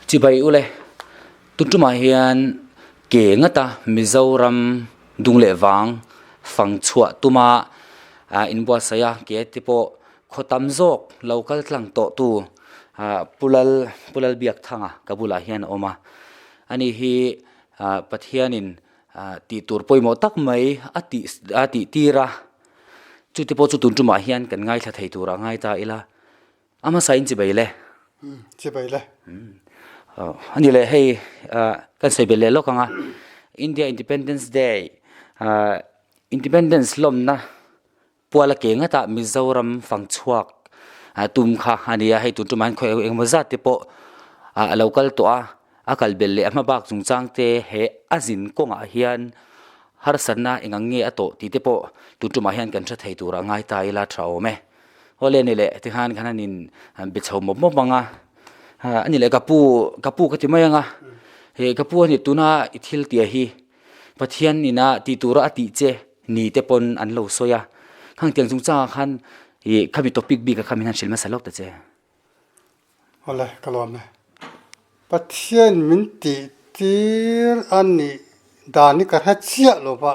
Chibai ule, tun tumah hian ke ngata Mizoram dung leh vang fang chhuah tuma inbuatsaih a, ke te pawh khaw tam zawk lo kal tlang tawh tu Pulal Pulal Biakthanga ka bulah hian a awm a, ani hi Pathianin tih tur pawimawh tak mai a tih a tih tir a, chute pawh chu tun tumah hian kan ngaithla thei turah ngai ta ila, a hmasa in chibai le. Chibai le. A ni leh hei kan sawi belh leh lawk ang a, India Independence Day Independence lawmna Puala ke ngatah Mizoram fang chhuak tum kha a ni a, hei tun tumah hian khawi engemaw zat te pawh a lo kal tawh a, a kal belh leh a hma bak chungchang te he a zin kawngah hian harsatna eng ang nge a tawh tih te pawh tun tumah hian kan hre thei tur a ngai ta ila tha awm e. Awle ni leh tikhan khan an in be chho mawp mawp ang a, a ni leh ka pu ka pu ka ti mai ang a, he ka pu a ni tuna i thil tia hi Pathian ina tih tura a tih che ni te pawn an lo sawi a, khang tiang chungchangah khan ih khami topic bik a kha min han hrilh hmasa lawk ta che. Awle ka lawm e. Pathian min tih tir a nih dan hi ka hre chiah lo va,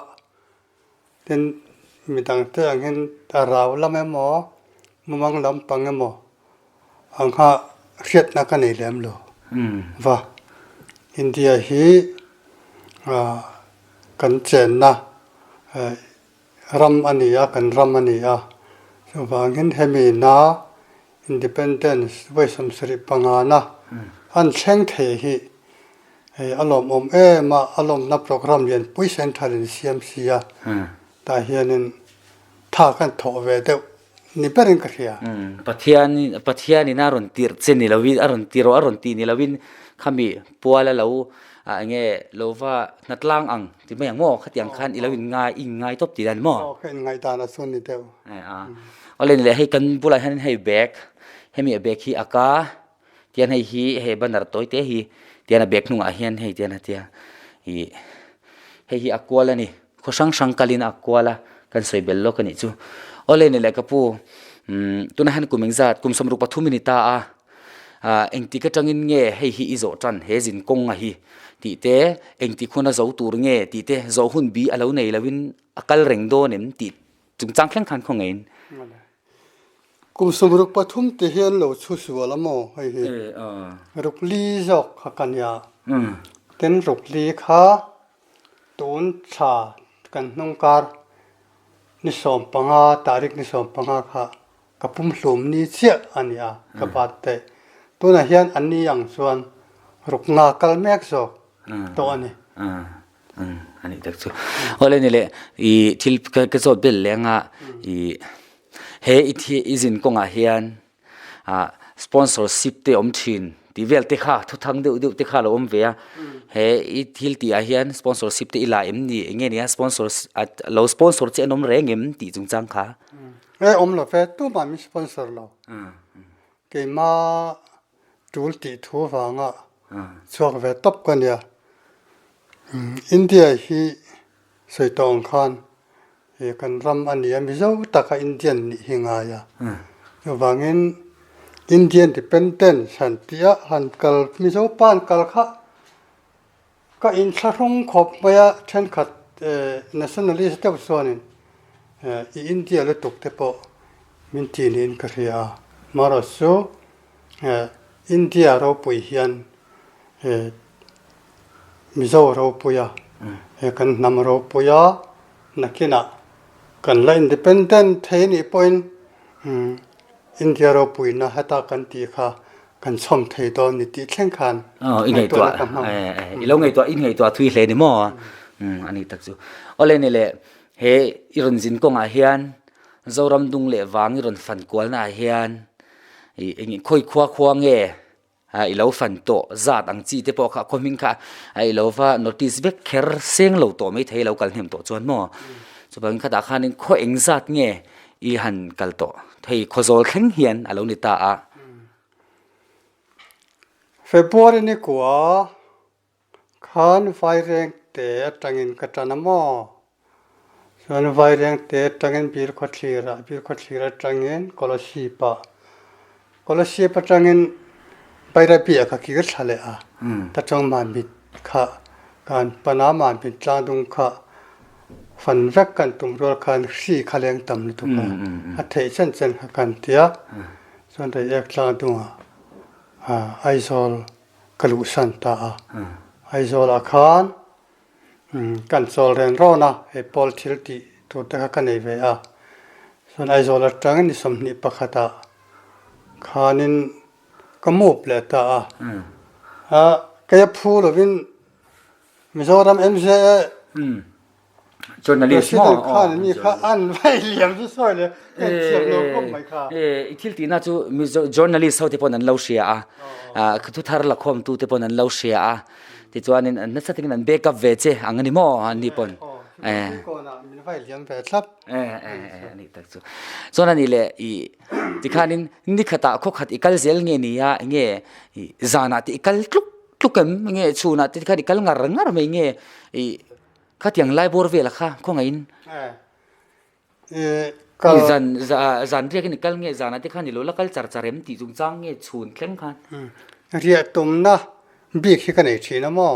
tin midang te ang hian a rau lam emaw mumang lampang emaw ang kha hriatna ka nei lem lo va. India hi kan chenna ram a ni a, kan ram a ni a, chuvangin hemi na Independence vawi 75 na an thleng thei hi hei a lawmawm em a, a lawmna programme lianpui central in siam si a, tah hianin tha kan thawh ve deuh ni berin ka hria. Pathian Pathianin a rawn tirh che ni lovin a rawn tirh a rawn tih ni lovin khami puala lo ah enge lo va hnatlang ang ti mai ang maw khatiang khan i lo in ngai i inngai tawp tih dan maw? Aw ka inngai dan a chuan ni deuh. A awle ni leh hei kan bulah hian hei bag hemi a bag hi a ka tian hei hi hei banner tawi te hi tian a bag hnungah hian hei tian a tia ih hei hi a kual a ni khaw hrang hrang kalin a kual a kan sawi bel lawk a nih chu awle ni leh ka pu umm tunah hian kum engzat kum 33 a ni ta a ah engtik atangin nge hei hi i zawh tan he zin kawnga hi tih te engtik huna zo tur nge tih te zawh hun bi a lo nei loin a kal reng dawn em tih chungchang thleng khan khaw ngeiin. Kum 63 te hian lo chhu sual a maw hei hi ruk li zawk kha ka nia tin ruk li kha tun thla kan hnung kar ni 15 tarik ni 15 kha ka pum hlum ni chiah a ni a ka birthday tunah hian an ni ang chuan ruk nga kal mek zawk tawh a ni. A nih tak chu. Awle ni leh i thil ka zawt bel leh anga i he i thi i zin kawngah hian ah sponsorship te awm thin tih vel te kha thuthang deuh deuh te kha a lo awm ve a. He i thil tih ah hian sponsorship te i la em ni eng nge nia sponsor lo sponsor che an awm reng em tih chungchang kha. E awm lo ve tumah min sponsor lo. Keimah tul tih thu vanga chhuak ve tawp ka nia. India hi sawi tawh ang khan he kan ram a ni a, Mizo taka Indian nih hi ngai a. Chuvangin Indian Independence han tih a, han kal Mizo pa han kal kha ka inthlahrung khawp mai a, thenkhat nationalist deuh chuanin i India lutuk te pawh min ti niin ka hria a. Amaherawhchu India ropui hian Mizo ropuia he kan hnam ropuia nakinah kan la independent thei anih pawhin India ropuina heta kan tih kha kan chhawm thei dawn ni tih thleng khan ngaihtuahna ka hmang. I lo ngaihtuah i ngaihtuah thui hle ni maw? A ni tak chu. Awle ni leh he i rawn zin kawngah hian Zoram dung leh vang i rawn fan kualnaah hian i eng khawi khua khua nge i lo fan tawh zat ang chi te pawh kha khaw hming kha a i lo va notice vek kher seng lo tawh mai thei lo kal hnem tawh chuan maw chuvangin khatah khanin khaw eng zat nge i han kal tawh hei khawzawl thleng hian a lo ni ta a. February ni kua Khan Vairengte atangin ka tan a maw? Chuan Vairengte atangin Bilkhawthlir ah, Bilkhawthlir atangin Kolasib ah, Kolasib atangin Bairabi ah ka kir thla leh a, ta tang Mamit kha kan pan a, Mamit tlangdung kha fan vek kan tum rual khan hri kha leng tam lutuk a, a theih chen chen kha kan ti a, chuan Reiek tlangdung ah Aizawl ka luhsan ta a, Aizawl ah khan Kan chawl ren rawn a, hei pawl thil tih tur te kha ka nei ve a. Chuan Aizawl atangin ni 21 ah khanin ka move leh ta a. Kei a phu lovin Mizoram MJA Journalist maw? President khan mi kha an vai liam chu sawi leh ka inthiam lo khawp mai kha. I thil tihna chu Mizo journalist ho te pawn an lo hria a, thuthar lakhawmtu te pawn an lo hria a. Tichuanin nasa takin an back up ve che ang a ni maw an ni pawn. Kawnah min vai liam ve thlap. A nih tak chu. Chuan a nih leh i tikhanin ni khatah khaw khat i kal zel nge ni a enge i zanah te i kal tluk tluk em nge chhunah te tikhan i kal ngar ngar mai nge i khatiang lai bawr vel kha khawngaihin. Zan zan riakin i kal nge zanah te khan i lo la kal char char em tih chungchang nge chhun thleng khan. Riah tumna bik hi ka nei thin a maw?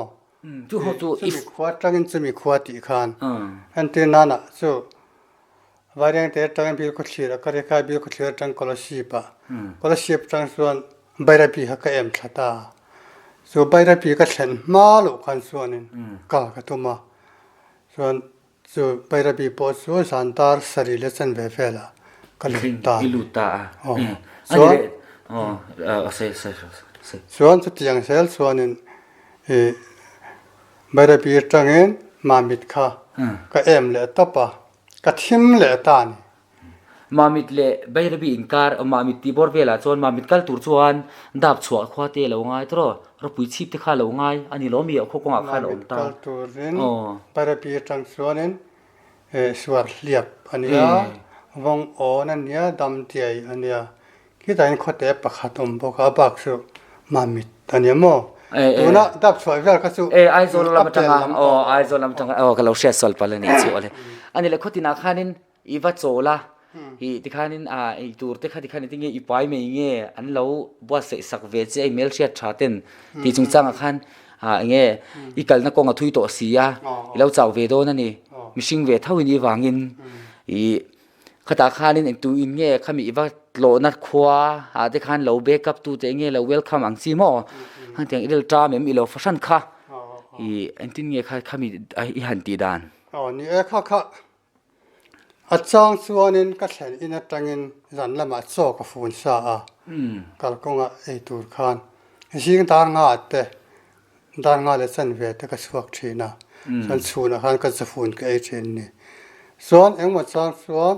Chu ho chu chumi khua atangin chumi khua tih khan entir nana chu Vairengte atangin Bilkhawthlir a ka ri kha Bilkhawthlir atang Kolasib ah Kolasib atang chuan Bairabi kha ka em thla ta chu Bairabi ka thlen hma loh khan chuanin kal ka tum a chuan Chu Bairabi pawh chu zan dar sarih leh chanve velah ka lut ta. I lut ta a. Aw. Chuan Chuan chutiang zel chuanin i Bairabi atangin Mamit kha ka em leh tawp a, ka thim leh ta a ni. Mamit leh Bairabi inkar, Mamit tih bawr velah chuan Mamit kal tur chuan dap chhuah khua te lo ngai tawh, ropui chhip te kha lo ngai a ni lawm i a khaw kawngah khan a awm ta. Mamit kal turin Bairabi atang chuanin suar hliap a nia, vawng awn a nia, dam diai a nia. Khitah hian khawte pakhat awm bawk a, a bak chu Mamit a nia maw? Tuna dap chhuah vel kha chu Aizawl lam atanga, aw Aizawl lam atanga, aw ka lo hriat sual palh a nih chu awle. A ni le khawtinah khanin I va chawl a, i tikhanin a ei tur te kha tikhan engtin nge i pai mai nge an lo buatsaih sak ve che a i hmelhriat tha ten tih chungchangah khan ah enge i kalna kawng a thui tawh si a, i lo chau ve dawn a ni, mihring ve tho in i vangin i khatah khanin engtu in nge khami i va tlawhna khua ah te khan lo back up tu te enge lo welcome ang chi maw hetiang i rilṭam em i lo fahran kha i engtin nge kha khami i han tih dan. Aw ni e kha kha A chang chuanin ka thlen in atangin zan lamah chaw ka fun sa a, kalkawngah ei tur khan zing dar nga te, dar nga leh chanve te ka chhuak thin a, chuan chhunah khan ka chafun ka ei thin a ni. Chuan engmaw chang chuan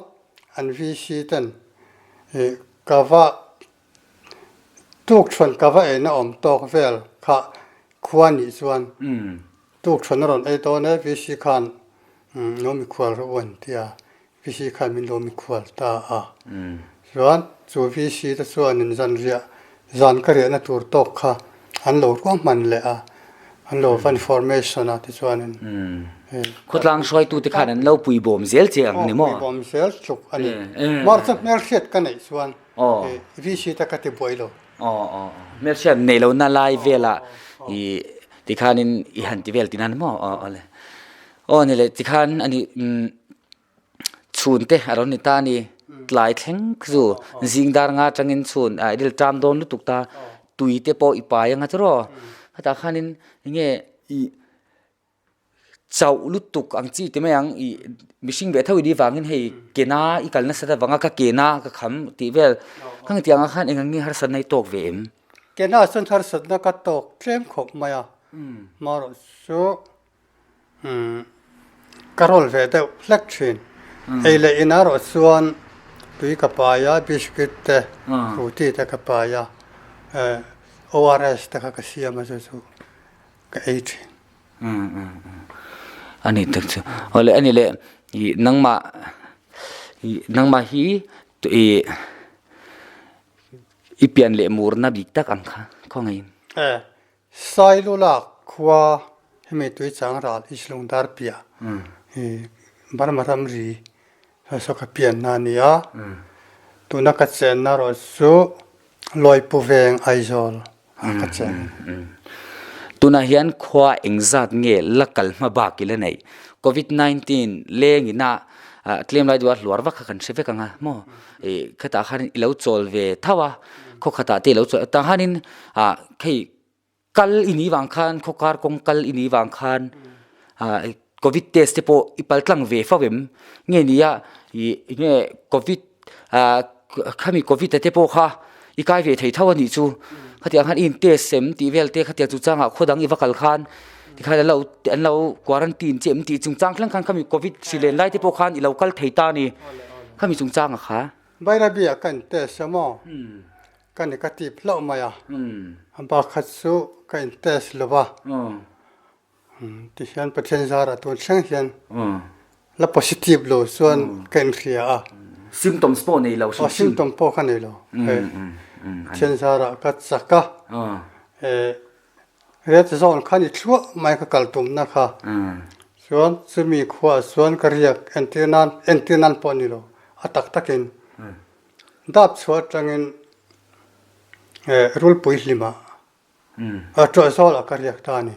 an VC ten ih ka va tukṭhuan ka va eina awm tawk vel kha khua nih chuan tukṭhuan a rawn ei dawn e VC khan lo mikhual rawh u an ti a, VC khan min lo mikhual ta a. Chuan chu VC te chuanin zanriah zan ka riahna tur tawk kha an lo ruahman leh a, an lo va information a tichuanin. Khawtlang hruaitute khan an lo puibawm zel che ang ni maw? Aw puibawm zel tluk a ni. Mahse hmelhriat ka neih chuan VC te ka ti buai lo. Aw aw hmelhriat neih lohna lai velah i tikhanin i han ti vel tihna ni maw? Aw awle. Aw ni leh tikhan a ni chhun te a rawn ni ta a ni tlai thleng chu zing dar nga atangin chhun a ril ṭam dawn lutuk ta tui te pawh i pai anga chu raw hetah khanin enge i Chauh lutuk ang chi ti mai ang ih mihring ve tho i nih vangin hei ke na i kal nasa ta vanga ka ke na ka kham tih vel ka ngati ang ah khan eng ang nge harsatna i tawk ve em? Ke na chuan harsatna ka tawk tlem khawp mai a, marawh chu ka rawl ve deuh hlek thin. Ei leh inah erawh chuan tui ka pai a, biscuit te, ruti te ka pai a, ORS te kha ka siam a chu chu ka ei thin. A ni tak chu. Awle a ni le ih nangmah ih nangmah hi ih i pian leh murna bik tak ang kha khawngaih in. E Sailulak khua hemi tui chang ral Islung dar piah ih Burma ramri saw ka pianna a ni a, tuna ka chenna erawh chu Lawipu veng Aizawl. ka cheng a ni. Tunah hian khua engzat nge la kal hma bak ila neih? Covid 19 leng ina tlem lai duh a hluar vak kha kan hre vek ang a maw? Ih khetah khan i lo chawl ve tho a, khaw khatah te i lo chawl tah khanin ah hei kal i nih vang khan khaw kar kawng kal i nih vang khan ah covid test te pawh i pal tlang ve fo em? Nge nia ih nge covid ah khami covid te pawh kha i kai ve thei tho a nih chu khatiang khan i in test em tih vel te khatiang chungchangah khaw dang i va kal khan tikhan an lo an lo quarantine che em tih chungchang thleng khan khami covid hri len lai te pawh khan i lo kal thei ta a ni khami chungchangah kha. Bairabi ah ka in test a maw? Ka negative hlauh mai a, a bak kha chu ka in test lo va, tihian Pathian zarah tun thleng hian la positive lo chuan ka inhria a. Symptoms pawh nei lo hrim hrim. Symptom pawh ka nei lo. Pathian zarah ka chak a, Red zone kha ni thluah mai ka kal tumna kha. Chuan chumi khuaah chuan ka riak entir nan entir nan pawh ni lo, a tak takin Dap chhuah atangin rulpui hlimah Tuahzawlah ka riak ta a ni.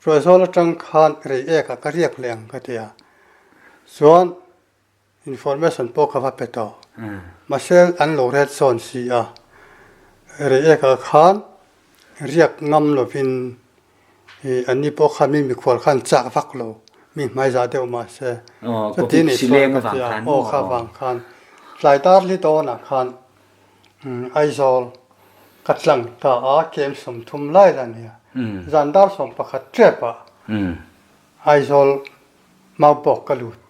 Tuahzawl atang khan rei ekah ka riak leh ang ka ti a. Chuan information pawh ka va pe tawh. Mahse an lo ret zawn si a. Rei ekah khan riak ngam lovin I an ni pawh kha mi mikhual khan chak vak lo, mi hmaizah deuh mah se. Chuti nih chuan ka ti a, aw kha vang khan tlai dar li dawnah khan Aizawl ka tlang ta a, kem 30 lai la nia. Zan dar 11 tepah Aizawl Maubawk ka lut.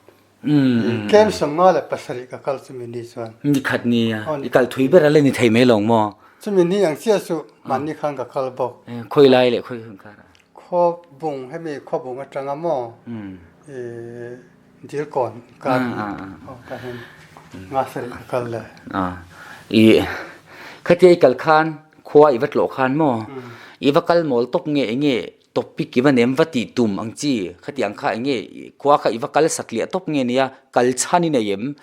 Kem 57 ka kal chumi ni chuan. Ni khat ni a, i kal thui ber a la ni thei mai lo maw? Chumi ni ang chiah chu mahni khan ka kal bawk. Khawi lai leh khawi hun karah? Khawbung, hemi khawbung atanga maw i Dilkawn kar tah hian nga sarih ka kal le. I khatia i kal khan khua i va tlawh khan maw? I va kal mawl tawp nge enge Topic i va nem va tih tum ang chi, khatiang kha eng nge khua kha i va kal satliah tawp nge nia, kal chhan i nei em?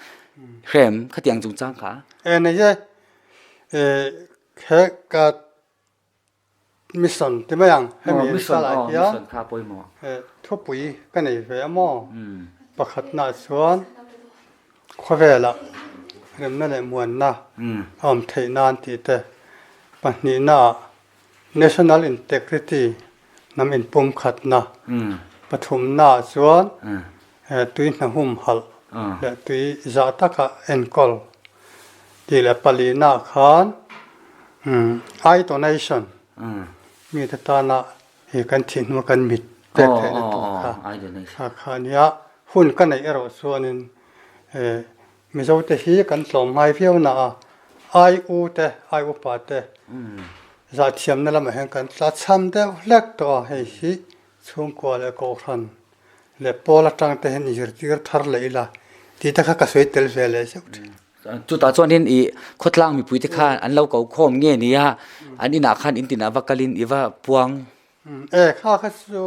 Hrem, khatiang chungchang kha. E nei e, e he ka mission ti mai ang, hemi mission aw, mission kha pawimawh. E thupui ka nei ve a maw? Pakhatna chuan khawvelah remna leh muanna a awm theih nan tih te, pahnihnaah National Integrity hnam inpumkhatna pathumnaah chuan tui hna humhalh leh tui zah taka enkawl tih leh palinaah khan eye donation mite tana hi kan thih hnua kan mit pek theihna tur kha kha kha a nia. Hun ka neih erawh chuanin Mizote hi kan tlawm ngai viau na a, ai u te, ai upa te zahthiamna lamah hian kan tla cham deuh hlek tawh a, hei hi chhungkua leh kohhran leh pawl atang te hian inzirtir thar leh ila tih te kha ka sawi tel ve leh zeuh thin. Chutah chuanin i khawtlang mipui te khan an lo ko khawm nge nia, an inah khan in tinah va kalin i va puang E kha kha chu.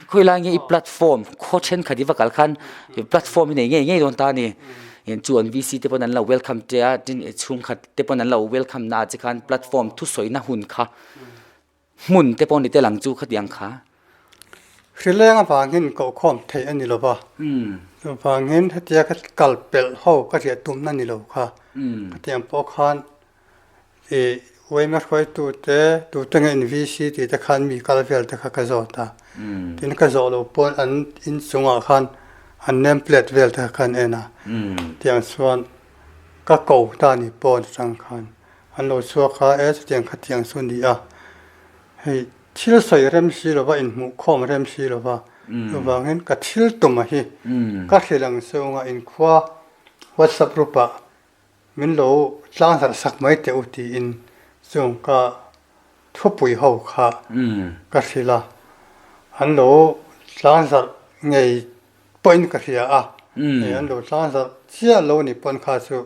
Khawi lai nge i platform khaw thenkhat i va kal khan platform i nei ngei ngei dawn ta a ni. Chu an VC te pawn an lo welcome che a, tin chhungkhat te pawn an lo welcome na ah che khan platform thusawina hun kha hmun te pawh ni tel ang chu khatiang kha. Hrileng avangin kohkhawm theih a ni lo va, chuvangin hetia ka kal pelh ho ka riah tumna ni lo kha, khatiang pawh khan I uaima hruaitu te, tute nge in VC tih te khan mi kal vel te kha ka zawt a. Tin ka zawh loh pawn an inchungah khan an name plate vel te kha kan en a. Tiang chuan ka ko ta ni pawn atang khan an lo chhuak a, e chutiang kha tiang chu ni a. Hei thil sawi rem si lova inhmuhkhawm rem si lova chuvangin ka thil tum a hi ka hrilh ang chunga inkhua WhatsApp group ah Min lo tlang zarh sak mai teh u tiin chung ka thupui ho kha ka hrilh a, an lo tlang zarh ngei pawhin ka hria a, hei an lo tlang zarh chiah lo ni pawn kha chu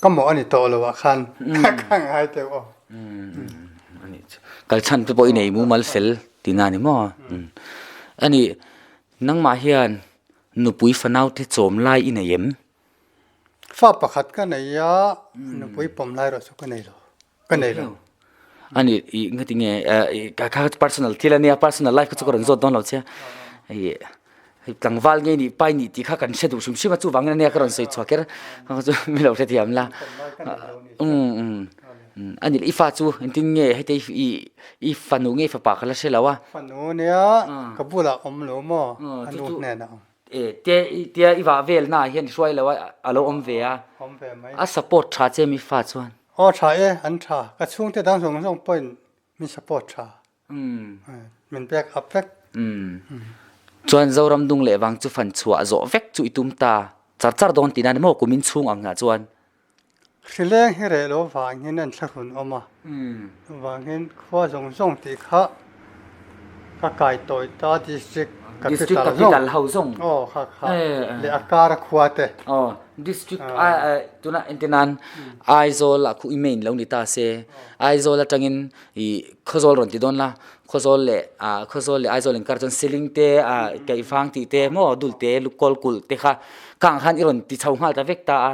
ka mawh a ni tawh lo ah khan ka ngai deuh aw. Kal chhan te pawh i nei mumal fel tihna a ni maw? A nih nangmah hian nupui fanau te chawm lai i nei em? Fa pakhat ka nei a, nupui pawm lai erawh chu ka nei lo, ka nei lo. Ani i ngati nge ka kha personal thil ania personal life kha chu ka rawn zawt dawn lo che. Hei hei tlangval nge nih pai nih tih kha kan hre duh hrim hrim a chuvangin ania ka rawn sawi chhuak kher kha chu mi lo hrethiam la. Um um ani i fa chu engtin nge heti i i fanu nge i fapa ka la hre lo a. Fanu nia ka bulah awm lo maw a nu hnenah awm. Tia tia i vah vel naah hian i hruai lo a a lo awm ve a. Awm ve mai. A support tha che mi fa chuan. Aw tha e, an tha. Ka chhungte dang zawng zawng pawhin min support tha. Min back up vek. Chuan Zoram dung leh vang chu fan chhuah zawh vek chu i tum ta char char dawn tihna ni maw kumin chhung ang ah chuan. Hrileng hi reh lo vangin an thlahrun awm a, chuvangin khua zawng zawng tih kha ka kai tawi ta district capital zawng aw kha kha leh a kar a khua te. Aw district a tuna entir nan Aizawl ah khu i main lo ni ta se Aizawl atangin ih Khawzawl rawn ti dawn la Khawzawl leh ah Khawzawl leh Aizawl inkar chuan Siling te ah Keihvang tih te maw dul te Lukawl kulh te kha khang khan i rawn ti chho nghal ta vek ta a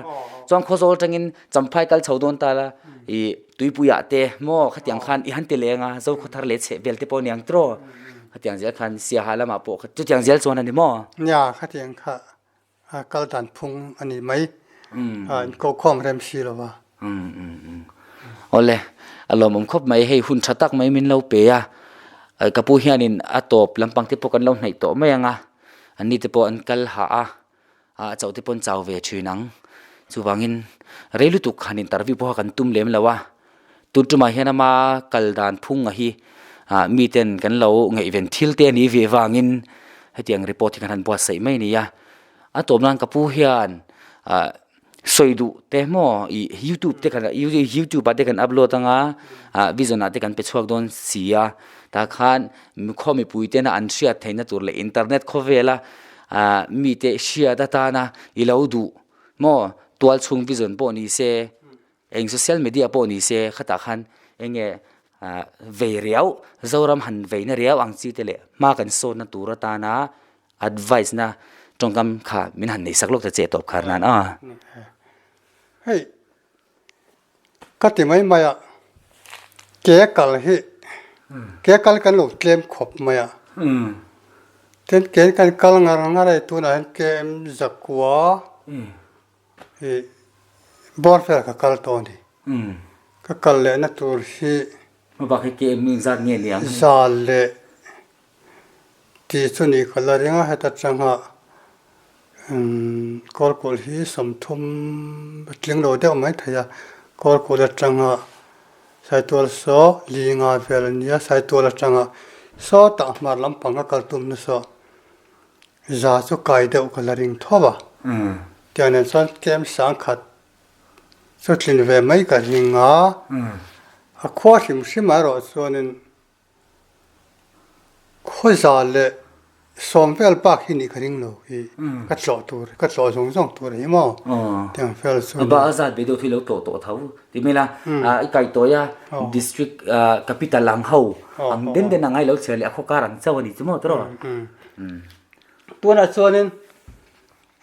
chuan Khawzawl atangin Champhai kal chho dawn ta la ih Tuipuiah te maw khatiang khan i han ti leng a Zokhawthar leh chhehvel te pawh a niang tiraw khatiang zel khan Siaha lamah pawh chutiang zel chuan a ni maw? Nia khatiang kha a kal dan phung a ni mai. A inkokhawm rem si lo va. Awle, a lawmawm khawp mai. Hei hun tha tak mai min lo pe a. Ka pu hianin a tawp lampang te pawh kan lo hnaih tawh mai ang a. Anni te pawh an kal hah a, a chauh te pawh an chau ve thin ang. Chuvangin rei lutuk han interview pawh kha kan tum lem lo a. Tun tumah hian ama kal dan phung a hi ah miten kan lo ngaihven thil te a nih ve vangin hetiang report hi kan han buatsaih mai a ni a. A tawp nan ka pu hian ah sawi duh te maw ih youtube te kan youtube ah te kan upload anga ah vision ah te kan pe chhuak dawn si a tah khan khaw mipui tena an hriat theihna tur leh internet khawvela ah mite hriat atana i lo duh maw tualchhung vision pawh ni se. Eng social media pawh ni se khatah khan eng nge ah vei riau Zoram han veina riau ang chi te leh hma kan sawnna tur atana advice na tawngkam kha min han nei sak lawk ta che tawp khar nan a. Hei ka ti mai mai a ke kal hi ke kal kan lo tlem khawp mai a tin ke kan kal ngar ngar a tunah hian KM zakua Ih bawr vel ka kal tawh a ni. Ka kal lehna tur hi. Hmabak hi KM in zat nge ni ang? Zal leh tih chu ni ka la ring a, heta tanga Kawlkulh hi 30 a tling lo deuh mai thei a, Kawlkulh atanga Saitual saw li nga vel a nia, Saitual atanga sawtah hmar lampang ka kal tum nasa. Za chu kai deuh ka la ring tho a, tiang nen chuan tlem sangkhat chu tlin ve mai ka ring a, a khua hrim hrim ah erawh chuanin khaw za leh sawm vel bak hi nih ka ring lo hi ka tlawh tur ka tlawh zawng zawng tur hi maw tiang vel chu. Ba a zat ve deuh hi lo tlawh tawh tho ti mai la, i kaitawi a district capital ang ho ang den den ang ai lo chhiar leh a khaw kar ang chauh a ni chu maw tiraw? Tunah chuanin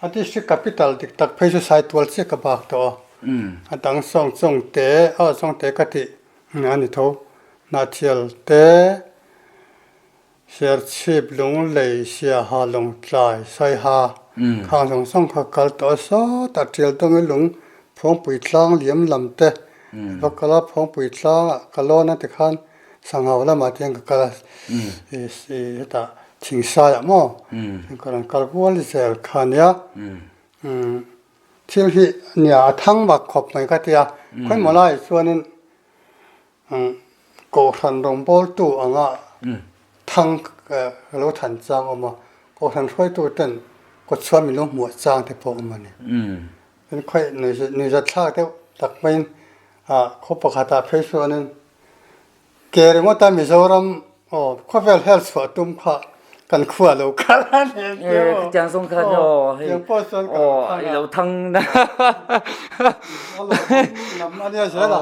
a district capital dik tak phei chu Saitual chiah ka bak tawh a, a dang sawng chawng te a chawng te ka tih a ni tho. Hnahthial te, Serchhip, Lunglei, Siaha, Lawngtlai, Saiha khang zawng zawng kha kal tawh a, sawtah tial dawngin lung Phawngpui tlang liam lam te va kal a, Phawngpui tlangah ka lawn a tikhan Sangau lamah te hian ka kal a, hetah Thingsaiah maw ka rawn kal kual zel kha ania. Thil hi nia a thang bak khawp mai ka ti a, khawimaw laiah chuanin Kohhran rawngbawltu anga thang ka lo than chang awm a, Kohhran hruaitu ten kawtchhuah min lo hmuh chang te pawh awm a ni. Tin khawi nuihzat thlak deuh tak maiin khaw pakhatah phei chuanin Ke ringawta Mizoram aw khawvel hel chhuah tum kha kan khua lo kal a ni ang che aw. Khatiang zawng khan aw hei Tiang pawh chuan ka lo thang a. I lo thang na. A lo lam a nia zel a.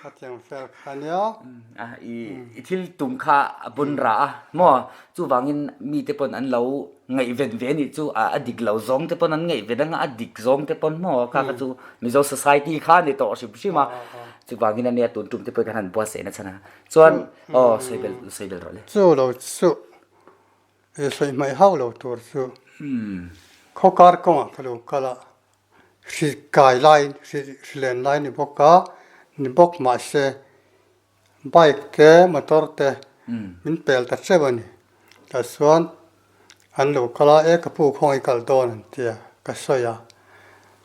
Khatiang fel kha nia. I thil tum kha a bun ra a maw? Chuvangin mite pawn an lo ngaihven ve anih chu a dik lo zawng te pawn an ngaihven anga a dik zawng te pawn maw kha kha chu Mizo society kha a ni tawh hrim hrim a. Chuvangin ania tun tum te pawh khan han buatsaih na chhan a. Chuan aw sawi bel sawi bel rawh le. Chu lo chu i sawi hmaih hauh lo tur chu khawkar kawngah ka lo kal a. Hri kai lai, hri len lai ni bawk a, ni bawk mahse bike te motor te min pel ta teuh a ni. Tah chuan an lo kal a, e ka pu khawngaih kal dawn an ti a, ka sawi a.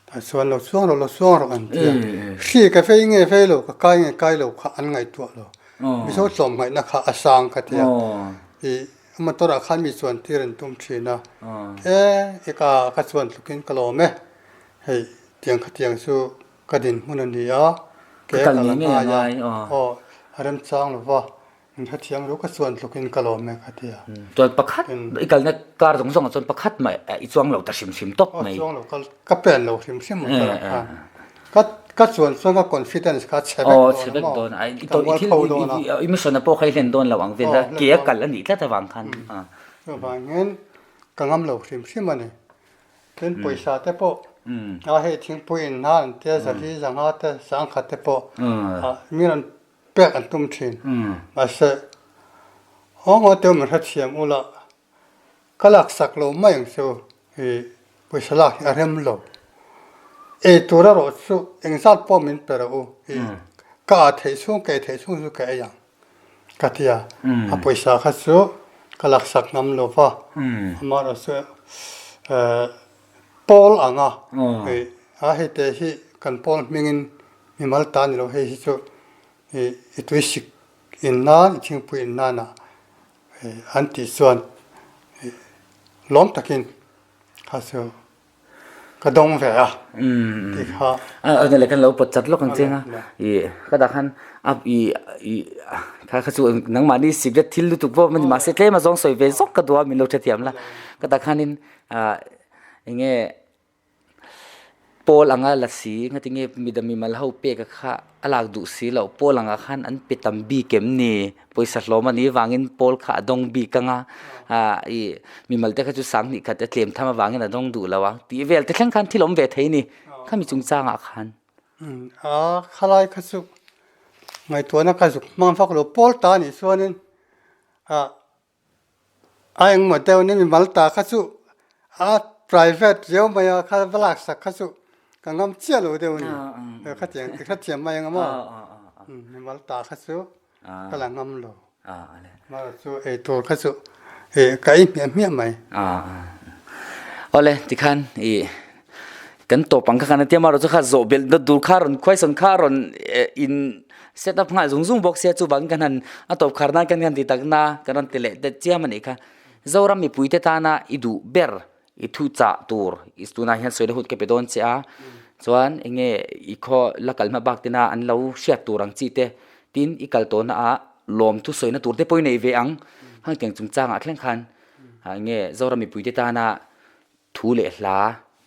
Tah chuan lo chuang rawh, lo chuang rawh an ti a. Hri ka vei nge vei lo, ka kai nge kai lo kha an ngaihtuah lo. Mizo tlawmngaihna kha a sang ka ti a. Ih Motor ah khan mi chuan tir an tum thin a, e i ka ka chuan tlukin ka lawm e, hei tiang khatiang chu ka dinhmun a ni a, ke ka la ngai a, aw a remchang lo va, min hrethiam ru ka chuan tlukin ka lawm e ka ti a. Chuan pakhat i kalna kar zawng zawng ah chuan pakhat mah i chuang lo ta hrim hrim tawp mai. Aw chuang lo ka pen lo hrim hrim motor ah khan. Ka ka chuan chuan ka confidence kha chhe vek dawn chhe vek dawn a i tawh i thil i mission a pawh kha i hlen dawn lo ang vel a ke a kal a nih tlat avang khan chuvangin ka ngam lo hrim hrim a ni tin pawisa te pawh a hei thingpui in hna an tia zali zanga te sangkhat te pawh mi rawn pek an tum thin mahse aw ngaw teuh min hrethiam ula Ka laksak lo mai ang chu i pawisa lak hi a rem lo. Ei tur erawh chu engzat pawh min pe rawh u i ka ah theih chhung ka ei theih chhung chu ka ei ang ka ti a. A pawisa kha chu ka laksak ngam lo va, amaherawh chu pawl ang a i a hei te hi kan pawl hmingin mimal ta ni lo hei hi chu i tuisik in nan i thingpui in nanah An tih chuan lawm takin kha chu ka dawng ve a tih kha. A le kan lo pawt chat lawk ang cheng a i ka dah khan a i i kha kha chu nangmahni secret thil lutuk pawh a ni mahse tlem a zawng sawi ve zawk ka duh a min lo hrethiam la ka dah khanin ah eng nge Pawl anga la si, ngatinge midang mimal ho pek a kha a lak duh si loh, pawl angah khan an pe tam bik em ni? Pawisa hlawm a nih vangin pawl kha a dawng bik anga, ah ih mimal te kha chu sanghnih khat a tlem tham avangin a dawng duh lo a tih vel te thleng khan thil awm ve thei a ni, khami chungchangah khan. A khalai kha chu ngaihtuahna ka zuk hmang vak lo, pawl ta anih chuanin ah A engmaw deuh ni mimal ta kha chu a private riau mai a kha va lak sak kha chu ka ngam chiah lo deuh a ni. Khatiang ti hrethiam mai ang maw? Mimal ta kha chu ka la ngam lo. Amaherawh chu ei tur kha chu ka ei hmiah hmiah mai. Awle tikhan i kan tawp ang kha kan tia amaherawh chu kha zawh belh na tur kha rawn question kha rawn in Set up nghal zung zung bawk sia chuvangin kan han a tawp khar nan kan han ti tak na kan rawn ti leh det chiam a nih kha. Zoram mipuite tana i duh ber i thu chah tur i tunah hian sawi la hut ka pe dawn che a chuan eng nge i khaw la kal hma bak tena an lo hriat tur ang chi te tin i kal tawhna ah lawm thu sawina tur te pawh i nei ve ang hangtiang chungchangah thleng khan eng nge Zoram mipuite tana Thu leh hla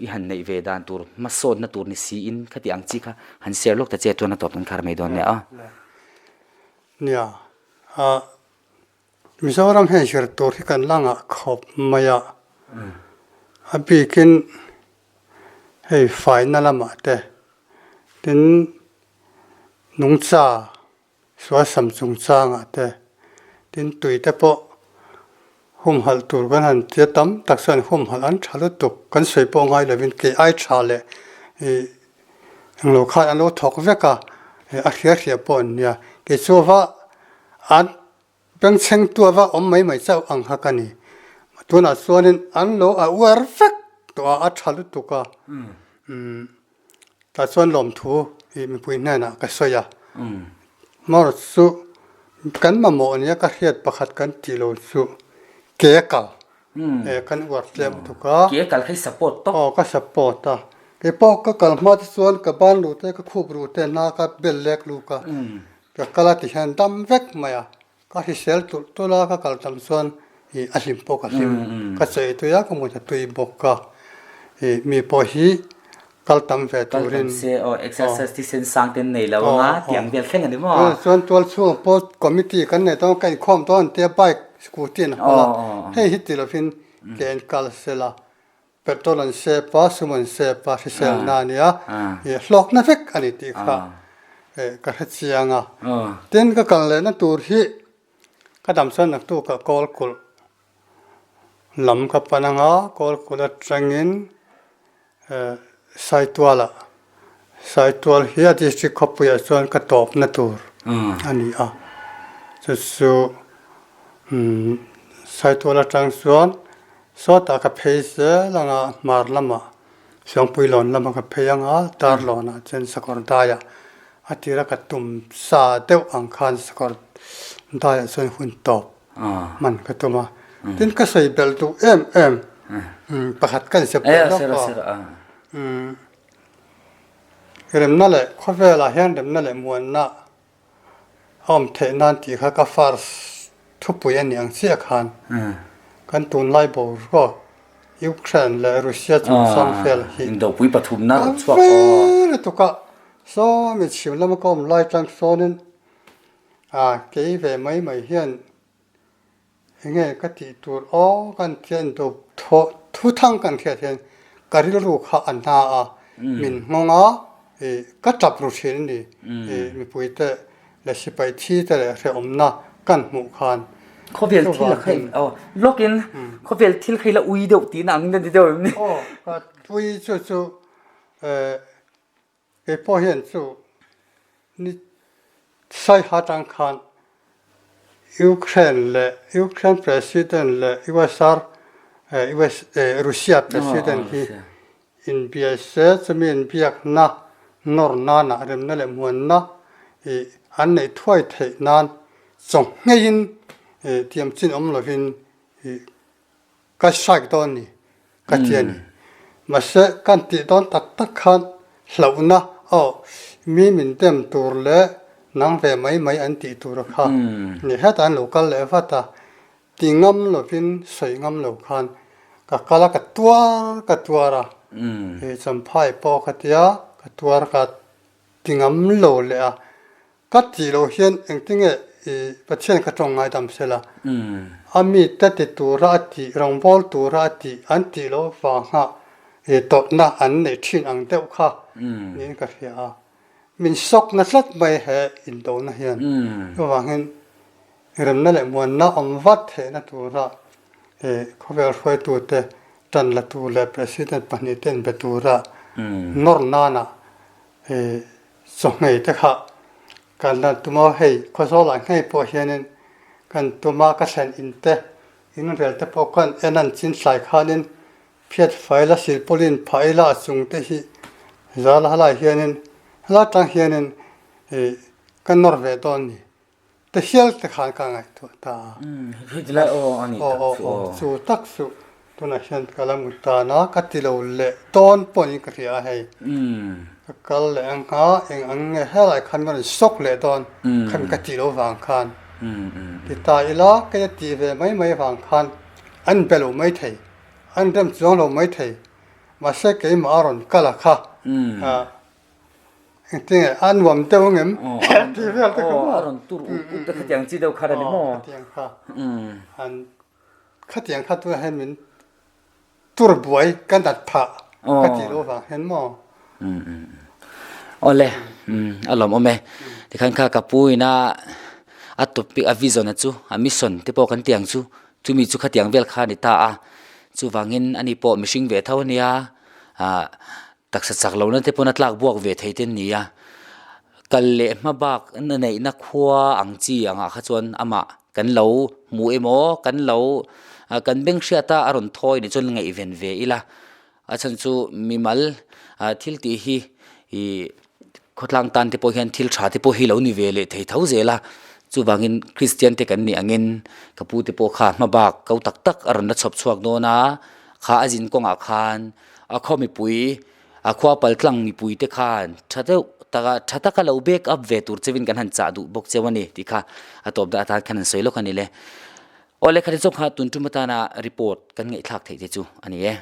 i han neih ve dan tur hmasawnna tur ni siin khati ang chi kha han share lawk ta che chuan a tawp kan khar mai dawn nia. Nia, ah Mizoram hian zir tur hi kan la ngah khawp mai a, a bikin hei faina lamah te tin nungcha Sualsam chungchangah te tin tui te pawh humhalh tur kan han tia tam tak chuan humhalh an tha lutuk kan sawi pawh ngai lovin kei ai tha leh ih englo khan an lo thawk vek a a hria hria pawh an nia kei chu va an bengchheng tu ava awm mai mai chauh ang kha ka ni tunah chuanin an lo a uar vek tawh a a tha lutuk a umm. Tah chuan lawmthu ih mipui hnenah ka sawi a, Mawr chu kan mamawh nia ka hriat pakhat kan tih lo chu ke kal eh kan uar tlem tuk a. Ke kal kha i support tawp. Aw ka support a, kei pawh ka kal hma te chuan ka ban lu te ka khup ru te hna ka bel lek luk a, ka kal a ti hian dam vek mai a. Ka hrisel tulh tulh a, ka kal tam chuan ih a hlim pawh ka hlim. Ka chei tui a, ka mut a tui bawk a. Ih mi pawh hi Kal tam ve Kal tam turin. se aw exercise thisen sang ten nei lo anga tiang vel thleng a ni maw? Aw chuan tual chhungah pawh committee kan nei dawn ka inkhawm dawn tia bike scooty an hawl a, hei hi ti lovin ke an kal sela petrol an sep a sum an sep a hriselna a nia ih hlawkna vek a ni tih kha ka hre chiang a. Tin ka kal lehna tur hi ka dam chuan naktukah kawl kulh lam ka pan anga kawl kulh atangin Saitualah, Saitual hi a district khawpuiah chuan ka tawpna tur a ni a, chu chu Saitual atang chuan sawtah ka phei zel anga hmar lamah Siangpuilawn lama ka phei anga Darlawnah chuan Sakawr daiah a tira ka tum sa deuh ang khan Sakawr daiah chuan hun tawp hman ka tum a tin ka sawi belh duh em em pakhat ka insiam belh lawk a remna leh khawvelah hian remna leh muanna a awm theih nan tih kha ka first thupui a nih ang chiah khan kan tunlai boruak Ukraine leh Russia chungchang vel hi a vei lutuk a saw mi chhim lama ka awm lai tang sawnin A kei ve mai mai hian enge ka tih tur aw kan thian dup thawh thu thang kan hriat hian ka rilru kha a hna a, min nghawng a, ih ka tap ru thin a ni. Ih mipui te leh sipai thi te leh hrehawmna kan hmuh khan Khawvel thil a kha aw lawkin khawvel thil kha ila ui deuh tihna ang a ni deuh em ni? Aw ka ui chu chu eh Kei pawh hian chu ni Saiha tang khan Ukraine leh Ukraine President leh USR US Russia President hi inbiai se chumi inbiakna nawr nana remna leh muanna ih an neih thuai theih nan chaw ngheiin ih tiam chin awm lovin ih Ka strike dawn ni ka ti a ni. Mahse kan tih dawn tak tak khan hlauhna aw mi min dem tur leh nang ve mai mai an tih tur a kha ni. Hetah an lo kal leh vat a, ti ngam lovin sawi ngam lo khan ka kal a, ka tuar ka tuar a, Champhai pawh ka tia ka tuar ka ti ngam lo leh a. Ka tih loh hian engtinge i Pathian ka tawng ngaidam sela, a mite ti tura a tih, rawngbâwl tura a tih an tih loh vanga i tawrhna an neih thin ang deuh kha niin ka hria a. Min sawkna tlat mai he indona hian. Chuvangin remna leh muanna awm vat theihna tura i khawvel hruaitute tan la tur leh President pahnihte inbe tura nawr nana i Chawhmeh te kha kan la tum a, hei Khawzawlah ngei pawh hianin kan tum a, ka thlen in te, in rel te pawh khan en an chin thlai khanin phiat fai la silpawlin phah ila a chung te hi zal halai hianin helai tang hianin ih ka nawr ve dawn ni. Te hial te khan ka ngaihtuah ta a. Heti lai aw a ni tak chu aw. Chu tak chu tunah hian ka la mut tan a, ka ti lo leh dawn pawhin ka hria a hei. Ka kal leh ang a, eng ang nge helai khan ka rawn sawk leh dawn khan ka tih loh vang khan. Ti ta ila kei a tih ve mai mai vang khan an be lo mai thei, an rem chuang lo mai thei. Mahse keimah a rawn kal a kha. Engtinge a nuam deuh ang em? Tih vel te kha maw? A rawn tur ut ut te khatiang chi deuh kha a ni maw? Khatiang kha. An khatiang kha tunah hian min tur buai ka nat phah ka tih loh vang hian maw? Awle, a lawmawm e. Tikhan kha ka pu ina a topic a vision a chu a mission te pawh kan tih ang chu chumi chu khatiang vel kha a ni ta a. Chuvangin ani pawh mihring ve tho a nia ah Taksa chak lohna te pawn a tlak buak ve thei te an ni a, kal leh hma bak na neihna khua ang chi angah kha chuan amah kan lo hmu emaw kan lo kan beng hriat a a rawn thawi nih chuan ngaihven ve ila, a chhan chu mimal thil tih hi ih khawtlang tan te pawh hian thil tha te pawh hi lo ni ve leh thei tho zel a, chuvangin Kristian te kan nih angin ka pu te pawh kha hma bak ko tak tak a rawn la chhawp chhuak dawn a, kha a zin kawngah khan. A khaw mipui, a khua paltlang mipui te khan tha deuh taka tha taka lo back up ve tur chevin kan han chah duh bawk cheu a ni tih kha a tawp dah atan khan an sawi lawk a ni le. Aw lehkha te zawng kha tun tum atana report kan ngaihthlak theih te chu a ni e.